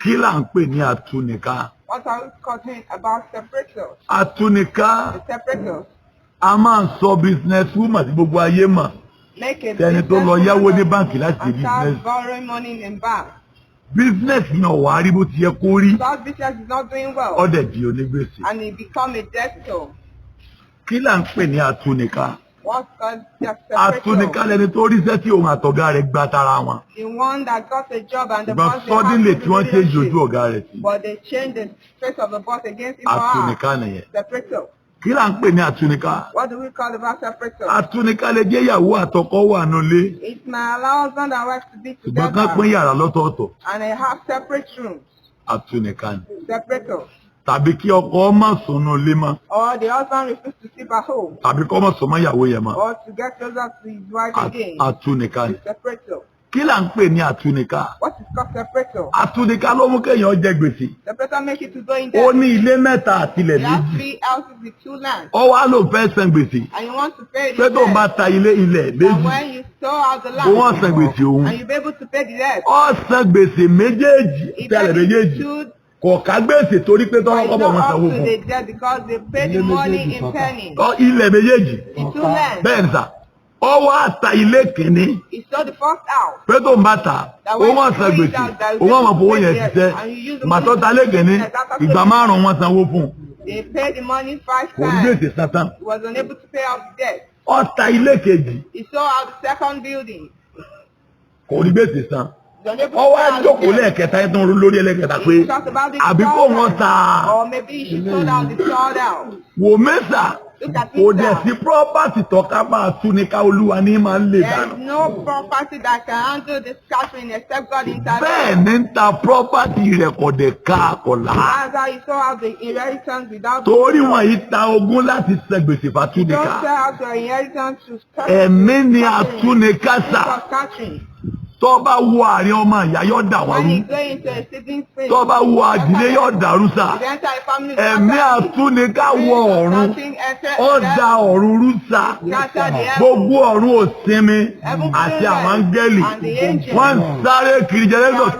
Kí là ń pè ní atúnika? What are we talking about separators? Atúnika The separators a máa ń sọ business woman tí gbogbo ayé mọ̀. Make a Tẹni tó lọ yáwó ní báǹkì láti ṣe and start business. Borrowing money in bank. Business náà wàá rí bó ti yẹ kó rí. That business is not doing well Ó dẹ̀ di onígbèsè. And he become a debtor. Kí là ń pè ní atúnika? What's called the Atúnika separator? Lẹni tó ríṣẹ́ tí òun àtọ̀gá rẹ̀ gba tara wọn. The one that got a job and the Ṣùgbọ́n boss they suddenly have tí wọ́n change ojú relationship, ọ̀gá rẹ̀ sí. but they change the face of the boss against him or her. Atúnika nìyẹn. Separator. Kí là ń pè ní atúnika? What do we call about separator? Atúnika lè jẹ́ ìyàwó àtọkọ wà nulẹ̀. It may allow husband and wife to be Ṣùgbọ́n ká together pín yàrá lọ́tọ̀ọ̀tọ̀. And they have separate rooms. Atúnika ni. Separator. Tàbí kí ọkọ má sùn nulẹ̀ mọ́. Or the husband refuse to sleep at home Tàbí kó má sùn mọ́ ìyàwó yẹn mọ́. Or to get closer to his wife again. Atúnika ni. The separator. Kí là ń pè ní atúnika? What is called separator? Atúnika ló mú kéèyàn jẹ gbèsè. Separator make it to go in Ó debt. ní ilé mẹ́ta àtilẹ̀ He has méjì. three houses with two lands Ó wá ló fẹ́ san gbèsè. And you want to pay Pé the tó ń bá debt. ta ilé ilẹ̀ And méjì. when you sold out the Òun á land san gbèsè òun. and you be able to pay the debt. Ó san gbèsè méjèèjì He tẹ́lẹ̀ paid méjèèjì. two Kò ká gbèsè torí pé but tọ́wọ́ it's kọ́bọ̀ not wọn up sanwó to fún. the debt because they pay the Ilé money méjèèjì in sọ́tà. penny. Ọ ilẹ̀ méjèèjì. The two lands. Bẹ́ẹ̀ ni sà. Ó wá ta ilé kìíní. He sold the first house. Pé tó ń bá ta, òun á san gbèsè. Òun á máa fowó yẹn ṣiṣẹ́. Màtọ́ ta ilé kìíní, ìgbà márùn-ún wọn sanwó fún un. They paid the money five Kò rí times. gbèsè san tán. He was unable to pay off the debt. Ó ta ilé kejì. He sold out the second building. Kò rí gbèsè san. He was unable Ó to wá pay off the jókòó debt. lẹ́ẹ̀kẹta yẹn tó ń ro lórí ẹlẹ́kẹta pé He talked about the àbí kó third wọn time. ta. Or maybe she sold out the third house. Wò mẹ́sà Look at kò it dẹ̀ now. sí property tọ́ka máa tú ní ká olúwa ní máa ń lè There dànù. is no property that can handle this scattering except God intervene. Bẹ́ẹ̀ ni ń ta property rẹ̀ kò dẹ̀ ká kò là. That's how you sold out the inheritance without. Torí wọn yìí ta ogún láti san gbèsè You fàtúnika. don't sell out your inheritance to Ẹ̀mí ni atúnika sà. For scattering. Tó bá wo àárín ọmọ ìyá yóò dà wọ́n When rú. you go into a sibling space, Tó bá wo àdílé yóò dàrú sà. You enter a family. Ẹ̀mí atúnika wọ ọ̀run. Ó da ọ̀run rú sà. Gbogbo ọ̀run ò sinmi àti àwọn áńgẹ́lì. Wọ́n ń sáré kiri Genesis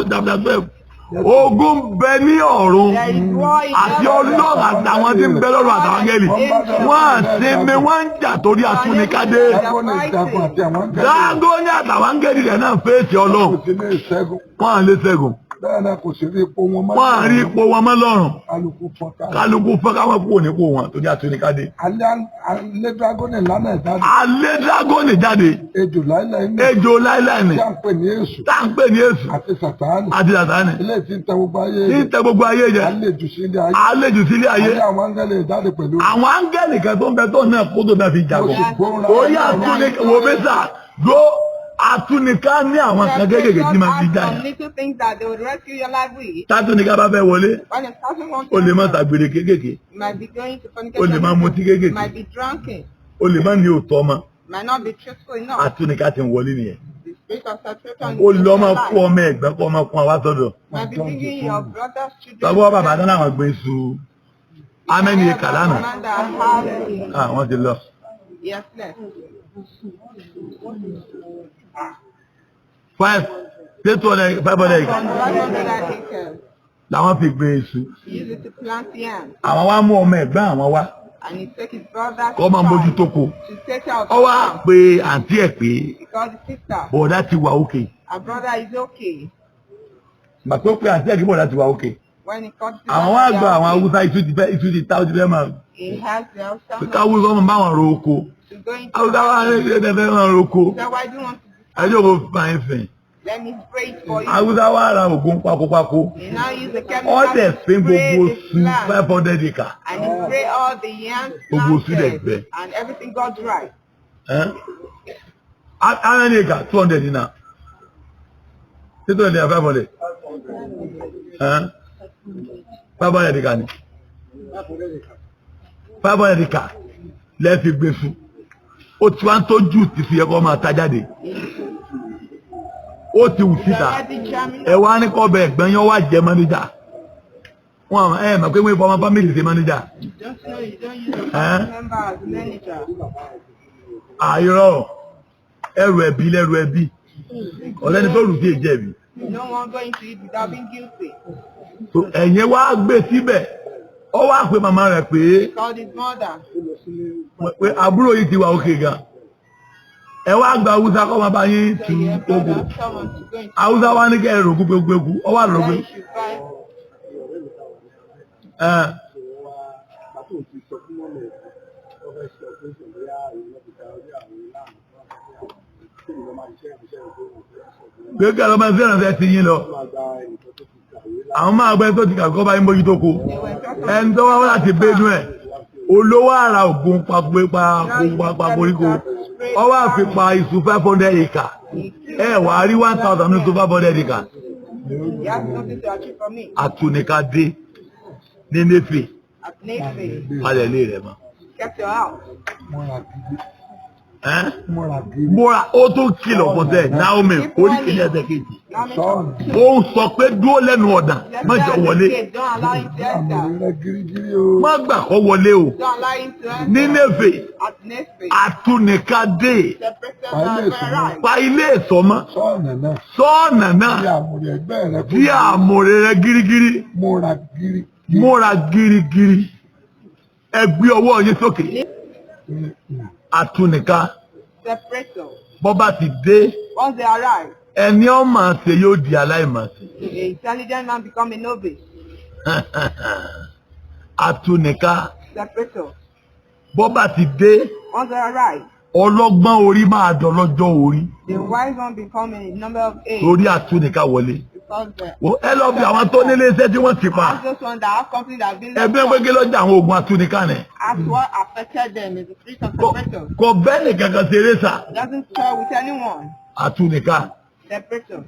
chapter 12. Ogun bẹ ní ọ̀run àti ọlọ́run àtàwọn tí ń bẹ lọ́run àtàwọn áńgẹ́lì. Wọ́n à sinmi wọ́n ń jà torí atúnikádé. Dágọ́nì ìjagun àti àwọn áńgẹ́lì Dágóní àtàwọn áńgẹ́lì rẹ̀ náà fèsì ọlọ́run. Kò sí ní ìṣẹ́gun. Wọ́n à lè ṣẹ́gun. Bẹ́ẹ̀ náà kò sí rí ipò wọn mọ́. Wọ́n à rí ipò wọn mọ́ lọ́run. Kálukú fọ́nká. Kálukú fẹ́ káwọn kúrò nípò wọn torí atúnikádé. Alẹ́ dragoni lánàá jáde. Alẹ́ dágóní jáde. Ejò láíláí ní. Ejò láíláí ni. Tí à ń pè ní Èṣù. Tá à ń pè ní Èṣù. Àti Sàtáánì. Àti Sàtáánì. Ilé tí ń tẹ gbogbo ayé. Tí ń tẹ gbogbo ayé jẹ. Àlejò sí ilé ayé. Àlejò sí ilé ayé. Alẹ́ àwọn áńgẹ́lì jáde pẹ̀lú. Àwọn áńgẹ́lì kan tó ń bẹ tó náà kó tó náà fi jagun. Ó sì gbóhùn Orí atúnika wo bẹ́sà dó atúnika ní àwọn kan kéékèèké tí máa fi jà Some yẹn. little things that they would rescue your life with. Tátúnika bá fẹ́ wọlé, When a person wants ó lè má ṣàgbèrè kéékèèké, You might be going to ó fornication. lè má mutí kéékèèké, You might be drunken. ó lè má ní òótọ́ ọmọ. Might not be truthful enough. Atúnika ti ń wọlé nìyẹn. The spirit of separation Ó is in lọ your máa kó life. ọmọ ẹ̀gbọ́n kó ọmọ kún àwa sọ́dọ̀. Might be bringing your brother's children. Sọ́gbọ́n bàbá náà làwọn gbé iṣu. Amẹ́ni ìkà lánàá. Man that has Ah, wọ́n ti lọ. Yes, yes. Five, ṣé 200, 500 From 500 acres, làwọn fi gbé iṣu. he used it to plant yam. Àwọn wá mú ọmọ ẹ̀gbọ́n àwọn wá And he took his brother's kó máa mójútó ko. to take care of Ó the wá farm. pe àǹtí ẹ̀ pé Because the sister, bọ̀dá ti wà òkè. her brother is okay. Gbà tó pe àǹtí ẹ̀ kí bọ̀dá ti wà òkè. When he got to Àwọn wá gba àwọn Haúsá iṣu ti fẹ́ iṣu ti ta ó ti fẹ́ máa. He has the Hausa Pé káwúsá ọmọ bá wọn ro oko. to go into Haúsá wá ní ẹ fẹ́ máa ro oko. So why do you want to Ẹjọ́ kò fà ń fìn. let me spray it for you? Haúsá wá ra ògùn pakopako. He now use the chemical Ó dẹ̀ to fín spray gbogbo the su plant. 500 acre. And he spray all the yams Gbogbo su dẹ̀ planted gbẹ. And everything got dry. Ẹ́n? How many acre? 200 now. 200 and 500. Ẹ́n? 500 acre ni. 500 acre lẹ́ẹ̀fi gbé fún. Ó ti wá ń tójú ti fi ẹ̀kọ́ máa ta jáde. Ó ti wù It's síta. already germinated. Ẹ wá ní kọ́ bẹ ẹ̀gbọ́n yẹn wá jẹ manager. Wọ́n ẹ mọ̀ pé wọ́n fọmọ family ṣe manager. Don't know you don't use your Eh? family member as manager. Àìrọ̀ ẹrù ẹbí lẹ́rù ẹbí. Ọ̀lẹ́ni tó rù sí èjẹ̀bi. No one going to it without being guilty. So, ẹ̀yin wá gbé síbẹ̀, ó wá pe màmá rẹ̀ pé He called his mother. pé àbúrò yìí ti wà òkè gan. Ẹ wá gba Haúsá kọ́ máa bá yín So tu he oko. brought someone to go into Haúsá wá ní kẹ́ ẹ rò gbégbégbé, ó wà lọ pé Then you should buy. ẹ gbégbé lọ́mọ ẹgbẹ́ ìrànṣẹ́ ti yín lọ. Àwọn máa gbẹ́ tó ti kà kọ́ bá yín bójú tó ko. They were talking Ẹni tó wá wá láti Benue, olówó àrà ògùn pa koríko. Ó wá fi pa iṣu 500 acre. Ẹ wà á rí 1,000 ní iṣu 500 acre. He has nothing to achieve for me. Àtúnika dé ní Néfè At Nefe, palẹ̀ ilé rẹ̀ mọ́. kept your house. Múra gidi. Ẹ́n? Múra gidi. Múra ó tún kìlọ̀ fún sẹ́ Naomi orí kìíní ẹsẹ̀ kejì. Naomi Sọ́ọ̀nù. Ó ń sọ pé dúró lẹ́nu ọ̀nà Let má jọ down the wọlé. gate. Don't allow him to Àmì enter. rẹ gírígírí o. Má gbà kó wọlé o. Don't allow him to enter. Ní Néfè At Nefe, àtúnika dé separated Pa ilé by ìsìn right. pa ilé ìsọmọ Sọ́ọ̀nù náà. sọ́ọ̀nà Bí náà àmùrè ẹgbẹ́ rẹ bí àmùrè rẹ gírígírí Múra gírí. múra gírígírí ẹ gbé ọwọ́ yín sókè àtúnika Separator. bọ́ bá ti dé Once they arrive, ẹni ó máa ṣe yóò di aláìmọ̀ọ́ṣe. the intelligent man become a novice. Àtúnika Separator. bọ́ bá ti dé Once they arrive, ọlọ́gbọ́n orí máa dọ̀lọ́jọ́ orí the wise one become a number of age torí àtúnika wọlé. because the Wo, ẹ lọ bí àwọn tó nílé iṣẹ́ tí wọ́n ti pa as those one that have company that have been left ẹgbẹ́ out, gbẹ́gẹ́ lọ́jà àwọn oògùn àtúnika ni. as what affected them is the spirit of separator. Kò bẹ́ẹ̀ nìkan kan ṣeré sà It doesn't share with anyone. àtúnika Separator.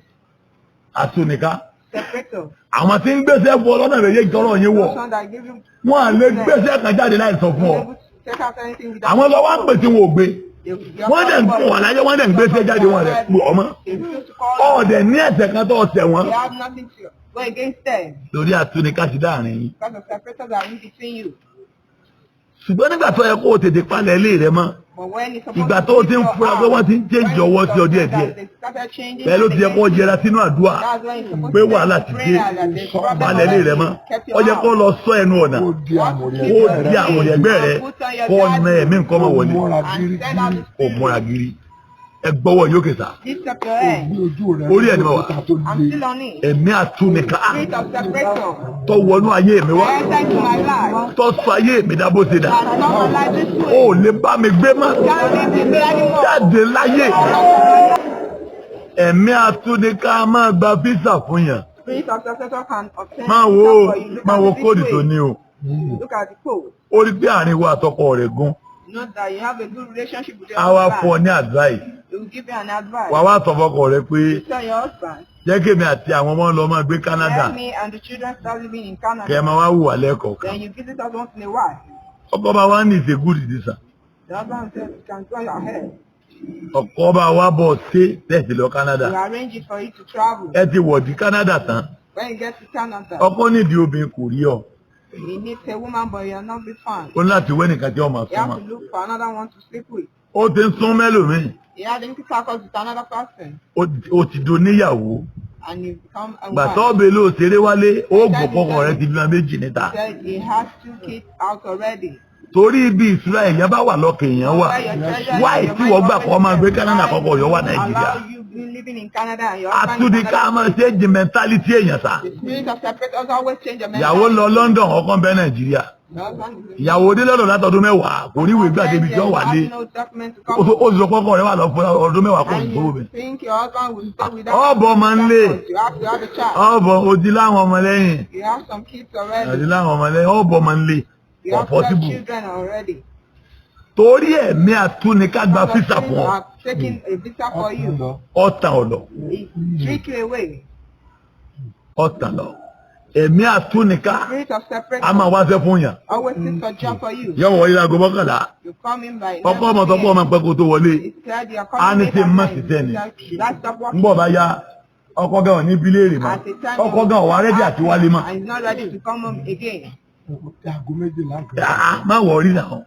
àtúnika. Separator. Àwọn tí ń gbéṣẹ́ fún ọ lọ́nà méjèèjì tọrọ yín wọ̀ Those one that give you wọ́n à lè gbéṣẹ́ kan jáde láì sọ fún ọ. able to take out anything without Àwọn lọ́wọ́ ń pè tí wọn ò gbé wọ́n dẹ̀ ń fún wọn láyé wọ́n dẹ̀ ń gbéṣẹ́ jáde wọn rẹ̀ pè ọmọ. They refuse to call Ọ̀dẹ̀ ní ẹ̀ṣẹ̀ kan tó ọ̀sẹ̀ wọn. They have nothing to go against them Lórí àtúnika ti dáàrin yín. because the separators are in between you. Ṣùgbọ́n nígbà tó yẹ kó o tètè palẹ̀ ilé rẹ mọ́ But when it's supposed ìgbà to tó o keep ti ń your fura pé house, wọ́n ti ń change when ọwọ́ you sí ọ díẹ̀ suspect díẹ̀ that they started changing bẹ́ẹ̀ ló ti yẹ kó o again, jẹra sínú àdúrà that's when you're supposed pé to wàhálà pray ti dé that there's problem palẹ̀ ilé rẹ mọ́ already. Kept your ó yẹ kó house. lọ sọ ẹnu ọ̀nà Kó di àmùrè kó o ẹgbẹ́ di rẹ. àwọn ẹgbẹ́ rẹ kó o na ẹ̀mí nǹkan mọ̀ wọlé Múra And send out gírígírí. the kó o spirit. múra gírí ẹ gbọ́wọ́ yókè sá Lift up your Ó hand. gbé ojú rẹ Orí ẹ̀ ni mo wà. òkúta tó I'm le. still on it. Ẹ̀mí àtúnika Spirit of separation. tó wọnú ayé mi wá Enter into my life. tó sọ ayé mi dá bó ṣe dà Has not my life this ó way. lè bá mi gbé mọ́ Can't live this way anymore. jáde láyé ẹ̀mí àtúnika máa gba físà fún yàn Spirit of separation can obtain máa visa wo for you. Look máa at wo it this kóòdù way. tó ní o Look at the code. ó rí pé àárín wa àtọkọ rẹ̀ gún Note that you have a good relationship with your á wá fún ọ husband. ní advice He will give you an advice. wà wá sọ fọkọ rẹ̀ pé You tell your husband, jẹ́ kémi àti àwọn ọmọ lọ máa gbé Canada let me and the children start living in kẹ́ ẹ Canada. máa wá wùwà lẹ́ẹ̀kọ̀ọ̀kan Then you visit us once in a while. ọkọ bá wá ní ìṣe good decision The husband says you can go ahead. ọkọ bá wá bọ̀ ṣe tẹ̀sí lọ Canada We arrange it for you to travel. ẹ ti wọ̀dí Canada tán When you get to Canada, ọkọ nídìí obìnrin kò rí ọ he needs a woman, but you'll not be found. ó ní láti wẹ́ nìkan tí ọmọ You have súnmọ́ to look for another one to sleep with. ó ti ń sún mẹ́lòmíì He had intercourse with another person, ó ti do níyàwó and you become a gbàtọ́ wife. ọbẹ̀ ló ṣeré wálé ó gbọ́ kọ́kọ́ rẹ ti bímọ méjì níta Said he has two kids out already. torí ibi ìṣúra èèyàn bá wà lọ́kàn èèyàn wà Where your treasure is, wáì your tí mind wọ́n gbà always kọ́ máa gbé says, Canada why kọ́kọ́ ọ̀yọ́ wà Nàìjíríà allow you be living in Canada and your husband in àtúndì ká another máa ṣe jì mẹ́ntálítì èèyàn sá The spirit of separators always change your ìyàwó mentality. lọ London ọkọ ń bẹ Nàìjíríà The husband is in ìyàwó dé lọ́dọ̀ látọdún mẹ́wàá kò rí ìwé gbà débi tí ó wà lé Has no document to ó come ó sọ kọ́kọ́ rẹ wà lọ fún ọdún mẹ́wàá kò And gbówó you bẹ̀. think your husband will stay without Ọ̀bọ máa ń lé. You have to have a child. Ọ̀bọ odi láwọn ọmọ lẹ́yìn You have some kids already. odi láwọn ọmọ lẹ́yìn ọ̀bọ máa ń lé You kò have 12 possible. children already. Torí ẹ̀mí àtúnika gba Some of físà them fún ọ have taken a visa for you. lọ. ọ̀tàn ọ̀lọ̀ It trick you away. ọ̀tàn lọ ẹ̀mí àtúnika Spirit of a separation máa wáṣẹ́ fún yàn always seeks for job for you. yọ wọlé láago mọ́kànlá You come in by ọkọ ọmọ sọ pé ọmọ pẹ́ kó tó wọlé It's said you are A ní coming tí late má at ṣiṣẹ́ ni. night. That's stop ń working. bọ̀ bá yá ọkọ gan ò ní bíléèrè mọ́ At the time ọkọ gan ò wá rẹ́dí àti wálé mọ́ And he's not ready to come home again. Aago méjìlá kan. Ah, má wọ̀ rí náà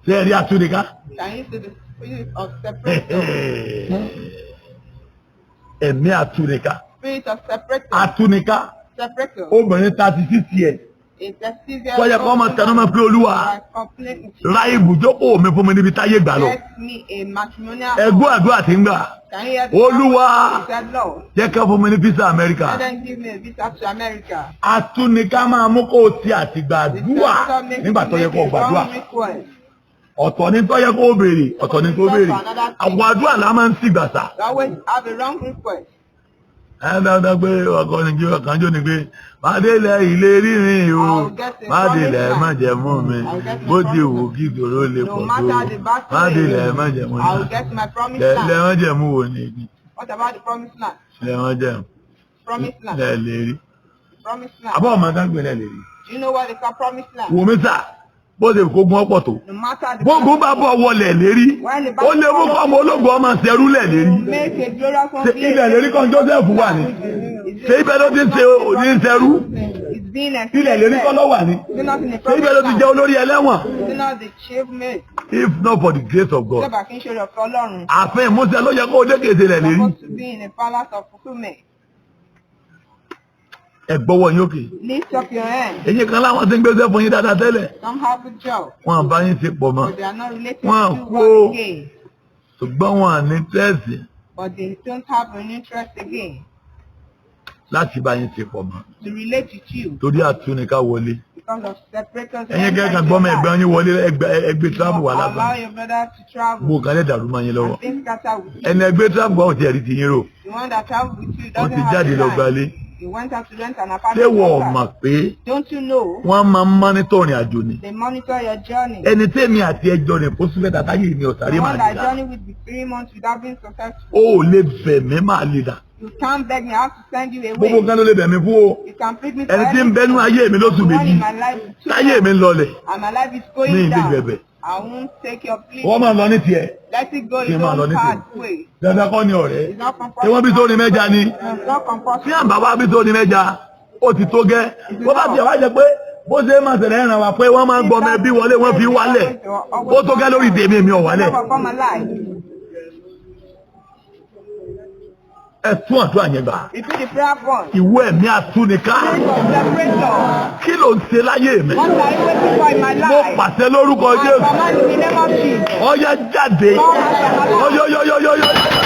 ṣé ẹ rí àtúnika Can you see the spirit of separation? Ẹ̀mí àtúnika. Spirit of separator. Àtúnika. Separator. Obìnrin 36 years. A 36 years Tọ́jà kọ́ ọmọ tẹnumọ́ pé Olúwa complain. ra ibùjókòó mi fún mi níbi táyé gbà lọ. Get me a matrimonial. Ẹgbọ́n àdúrà tí ń gbà. Can you hear the Olúwa He said, Lord, jẹ́ ká fún mi ní visa Amẹ́ríkà. let them give me a visa to America. Atúnika máa mú kó o ti àtìgbà The àdúrà separator makes nígbà you tó yẹ make kó o a gbàdúrà. wrong request. Ọ̀tọ̀ ni tó yẹ kó o béèrè, ọ̀tọ̀ ni tó béèrè. Àwọn àdúrà la máa ń sì gbàsà. You always have a wrong request. Ẹ dáadáa pé ọkọ ní kí ọkàn jó ni pé má délẹ̀ ìlérí mi o, má délẹ̀ má jẹ̀ mú mi, bó ti wù kí ìṣòro lè No pọ̀ tó, matter the battle, má délẹ̀ má jẹ̀ mú I will mi. get my promised Lẹ land. má jẹ̀ mú wo ni What about the promised land? lẹ má jẹ̀ mú Promised land. lẹ lè rí. Promised land. Àbọ̀ ọmọ dágbé lẹ lè rí. Do you know what they call promised land? Wò mí sà, bó ṣe kó gun ọ̀pọ̀ tó. No matter the Bógun bá bọ̀ wọlé lérí, ó lè mú kọ́mọ ológun ọmọ ṣẹrú lẹ̀ lérí. Make a glorious one. Ṣé ilẹ̀ lérí kan Joseph wà ní? Ṣé ibẹ̀ ló ti ń ṣe ní ń ṣẹrú? It's being Ilẹ̀ lérí kọ́ ló wà ní? Is it not in the Ṣé ibẹ̀ ló ti promised jẹ́ land? olórí ẹlẹ́wọ̀n? Is it not the chief mate? If not for the grace of God. Ṣé kí n ṣe ọ̀fẹ́ Ọlọ́run? Ààfin ìmúṣẹ ló yẹ kó o dé kèsè lẹ̀ lérí. Supposed to be in a palace of fulfillment. Ẹ gbọ́wọ́ yín òkè. Lift up your hand. Èyí kan láwọn tí ń gbéṣẹ́ fún yín dáadáa tẹ́lẹ̀. Some have a job, Wọ́n bá yín ṣe pọ̀ mọ́. but they are not related Wọ́n to kú God again. Ṣùgbọ́n wọn à ní tẹ́ẹ̀sì But they don't have an interest again láti bá yín ṣe pọ̀ mọ́. to relate with you Torí àtúnika wọlé. because of separators. Ẹ̀yin kẹ́kẹ́ gbọ́mọ ẹgbẹ́ yín wọlé ẹgbẹ́ travel wà Allow lásán. your brother to travel. Gbogbo kan lè dàrú mọ́ yín lọ́wọ́. And things scatter with you. Ẹni ẹgbẹ́ travel wà ò tiẹ̀ rí ti yín rò. The one that travel with you Wọ́n doesn't ti have jáde the lọ time. gbalé. He went out to rent an Ṣé apartment. wọ́n outside. mọ̀ pé Don't you know wọ́n máa ń mọ́nítọ̀ ìrìn àjò ni? they monitor your journey? Ẹni tẹ́mi àti ẹjọ́ rẹ̀ kó súnmẹ́ta táyé mi ọ̀sáré The máa one that lè dà. journey with you 3 months without being successful. O ò lè bẹ̀ mí máa lè dà. You can't beg me. I have to send you away. Gbogbo nǹkan ló lè bẹ̀ mí fún o. You can plead me for Ẹni tí ń anything. bẹnu ayé mi lóṣù The one méjì. in my life is too Táyé mi ń lọlẹ̀. and my life is going Mi ì lè down. bẹ̀bẹ̀. I won't take your plea. Wọ́n máa lọ ní tiẹ̀. Let it go Kí n its máa lọ own ní tiẹ̀. pathway. Dandan kọ́ ni ọ̀rẹ́. It's not Ṣé compulsory. wọ́n bí sóni mẹ́ja ni? It's not Tí compulsory. àǹbá wá bí sóni mẹ́ja, ó ti tó gẹ́. Bó bá tiẹ̀ wá jẹ pé bó ṣe máa ṣẹlẹ̀ ẹ̀ràn wa pé wọ́n máa ń gbọmọ ẹbí wọlé wọ́n fi wálẹ̀. Ó tó gẹ́ lórí tèmi mi ò wálẹ̀. Never come alive. Ẹ tún àdúrà yẹn gbà. Repeat the prayer point. Ìwọ ẹ̀mí àtúnika. Spirit of separator. Kí ló ń ṣe láyé mi? What are you waiting for in my Mo life? pàṣẹ lórúkọ I Jésù. command in the name of Jesus. Ọyá jáde. Come out of my life. Ọyọyọyọyọ.